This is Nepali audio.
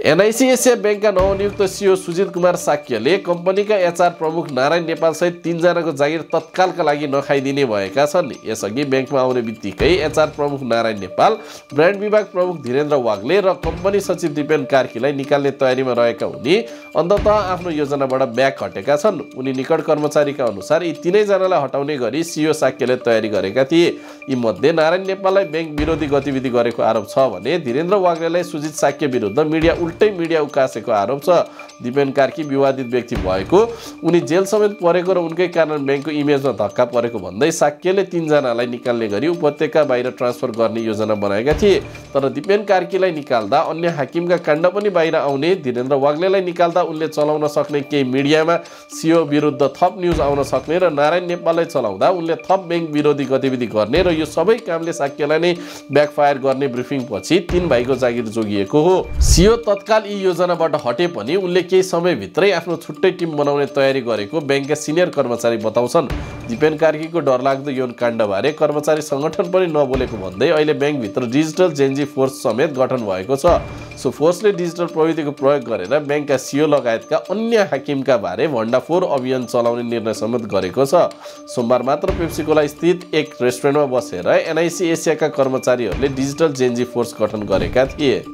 एनआईसी एसिया बैंकका नवनियुक्त सिइओ सुजित कुमार साक्यले कम्पनीका एचआर प्रमुख नारायण नेपाल सहित 3 जनाको जागिर तत्कालका लागि नखाइदिने भएका छन्। यसअघि बैंकमा आउने बित्तिकै एचआर प्रमुख नारायण नेपाल, ब्रान्ड विभाग प्रमुख धीरेन्द्र वाग्ले र कम्पनी सचिव दिपेन कार्कीलाई निकाल्ने तयारीमा रहेका उनी अन्ततः आफ्नो योजनाबाट ब्याक हटेका छन्। उनी निकट कर्मचारीका अनुसार यी 3 जनालाई हटाउने गरी सिइओ साक्यले तयारी गरेका थिए। यी मध्ये नारायण नेपाललाई बैंक विरोधी गतिविधि गरेको आरोप छ भने धीरेन्द्र वाग्लेलाई सुजित साक्य विरुद्ध मीडिया उकासेको आरोप छ। दिपेन कार्की विवादित व्यक्ति भएको, उनी जेल समेत परेको र उनकै कारण बैंकको इमेजमा धक्का परेको भन्दै साक्यले 3 जनालाई निकाल्ने गरी उपत्यका बाहिर ट्रान्सफर गर्ने योजना बनाएका थिए। तर दिपेन कार्कीलाई निकाल्दा अन्य हाकिमका काण्ड पनि बाहिर आउने, धीरेन्द्र वाग्लेलाई निकाल्दा उनले चलाउन सक्ने केही मिडियामा सिइओ विरुद्ध थप न्युज आउन सक्ने र नारायण नेपाललाई चलाउँदा उनले थप बैंक विरोधी गतिविधि गर्ने र यो सबै कामले साक्यलाई नै ब्याकफायर गर्ने ब्रिफिङपछि 3 भाइको जागिर जोगिएको हो। सिइओ तत्काल यी योजनाबाट हटे पनि उनले केही समयभित्रै आफ्नो छुट्टै टिम बनाउने तयारी गरेको बैंकका सिनियर कर्मचारी बताउँछन्। दिपेन कार्कीको डरलाग्दो यौन काण्डबारे कर्मचारी संगठन पनि नबोलेको भन्दै अहिले बैंकभित्र डिजिटल जेन्जी फोर्स समेत गठन भएको छ। सो फोर्सले डिजिटल प्रविधिको प्रयोग गरेर बैंकका सिइओ लगायतका अन्य हाकिमका बारे भण्डाफोर अभियान चलाउने निर्णय समेत गरेको छ। सोमबार मात्र पेप्सिकोला स्थित एक रेस्टुरेन्टमा बसेर एनआईसी एसियाका कर्मचारीहरूले डिजिटल जेन्जी फोर्स गठन गरेका थिए।